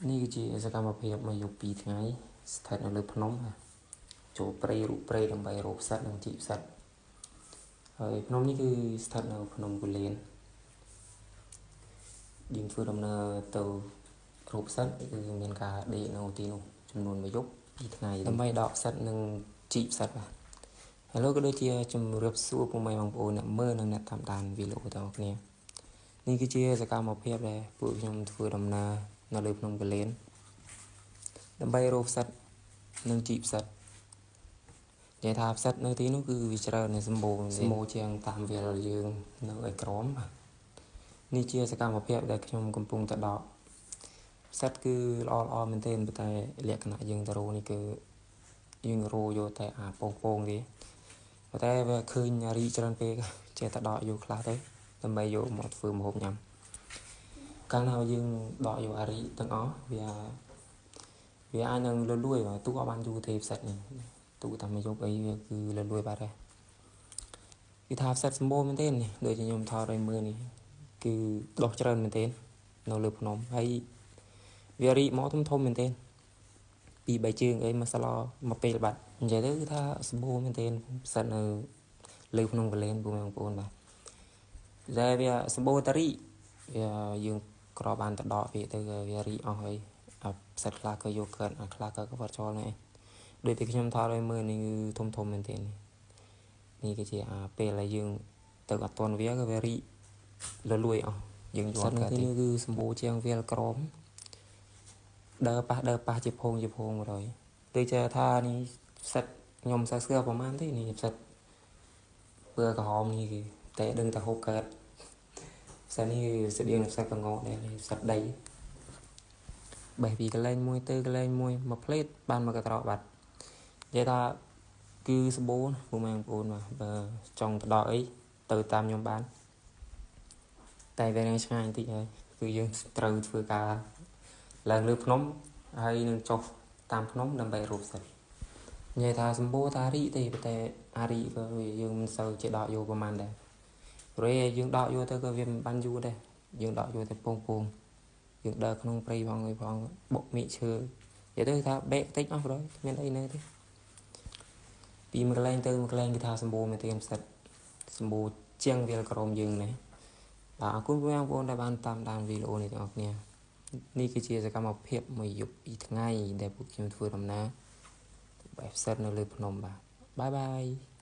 នេះគឺជាសកម្មភាពមួយយប់ពីរថ្ងៃស្ថិតនៅលើភ្នំចូលព្រៃរូបព្រៃដើម្បីរកផ្សិតនិងជីកផ្សិតហើយភ្នំនេះគឺស្ថិតនៅភ្នំគូលែនយើងធ្វើដំណើរទៅរកផ្សិតគឺមានការដេកនៅទីនោះចំនួនមួយយប់ពីរថ្ងៃដើម្បីដកផ្សិតនិងជីកផ្សិតបាទហើយលោកក៏ដូចជាជំរាបសួរពុកម៉ែបងប្អូនអ្នកមើលនិងអ្នកតាមដានវីដេអូទាំងអស់គ្នានេះគឺជាសកម្មភាពដែលពួកខ្ញុំធ្វើដំណើរនៅលើភ្នំគូលែនដើម្បីរកផ្សិតនិងជីកផ្សិតនិយាយថាផ្សិតនៅទីនោះគឺវាច្រើននៅសម្បូរសម្បូរជាងតាមវាលយើងនៅឯក្រមបាទនេះជាសកម្មភាពដែលខ្ញុំកំពុងតែដកផ្សិតគឺល្អល្អមែនទែនប៉ុន្តែលក្ខណៈយើងទៅរកនេះគឺយើងរកយកតែអាពងពងទេប៉ុន្តែវាឃើញរីច្រើនពេកចេះតែដកយកខ្លះទៅដើម្បីយកមកធ្វើម្ហូបញ៉ាំកាលណាយើងដកយកអារីទាំងអស់វាអាចនឹងលលួយបាទទូអត់បានយូរទេផ្សិតនេះទូតាមមួយយប់អីវាគឺលលួយបាត់ហើយគឺថាផ្សិតសម្បូរមែនទែននេះដូចជាខ្ញុំថតឲ្យមើលនេះគឺដុះច្រើនមែនទែននៅលើភ្នំហើយវារីកមកធំធំមែនទែនពីរបីជើងអីមកសឡមកពេលបាត់និយាយទៅគឺថាសម្បូរមែនទែនផ្សិតនៅលើភ្នំគូលែនពុកម៉ែបងប្អូនបាទតែវាសម្បូរតារីវាយើងក្របានទៅដកវាទៅវារីអស់ហើយអាផ្សិតខ្លះក៏យកកើតអាខ្លះក៏បាត់ចោលដែរដូចតែខ្ញុំថតឲ្យមើលនេះគឺធំធំមែនទែននេះគឺជាអាពេលដែលយើងទៅអត់ទាន់វាក៏វារីលលួយអស់យើងយកកើតទីនេះគឺសម្បូរជាងវាលក្រមដើរប៉ះជាភងជាភងមកហើយដូចជាថានេះផ្សិតខ្ញុំសើស្គាល់ប្រហែលទេនេះផ្សិតពណ៌ក្រហមនេះគឺតែដឹងតែហូបកើតផ្សិតនេះគឺស្តៀងនឹងផ្សិតកងកដែរផ្សិតដីបេះពីកន្លែងមួយទៅកន្លែងមួយមួយផ្លេតបានមកកត្រកបាត់និយាយថាគឺសម្បូរពុកម៉ែបងប្អូនបាទបើចង់ទៅដល់អីទៅតាមខ្ញុំបានតែវានឹងឆ្ងាយបន្តិចហើយគឺយើងត្រូវធ្វើការឡើងលើភ្នំហើយនឹងចុះតាមភ្នំដើម្បីរកផ្សិតនិយាយថាសម្បូរតារីទេតែអារីក៏យើងមិនសូវជាដកយកប្រហែលដែរព្រោះយើងដកយកទៅក៏វាមិនបានយូរដែរយើងដកយកតែពងពងយើងដើរក្នុងព្រៃផងអីផងបុកមៀកឈើនិយាយទៅថាបែកតិចអស់ព្រោះគ្មានអីនៅទេពីមួយកន្លែងទៅមួយកន្លែងគេថាសម្បូរមែនទេផ្សិតសម្បូរជាងវាលក្រមយើងណាបាទអរគុណបងប្អូនដែលបានតាមដានវីដេអូនេះទាំងអស់គ្នានេះគឺជាសកម្មភាពមួយយប់ពីរថ្ងៃដែលពួកខ្ញុំធ្វើដំណើរបែបផ្សិតនៅលើភ្នំបាទបាយបាយ។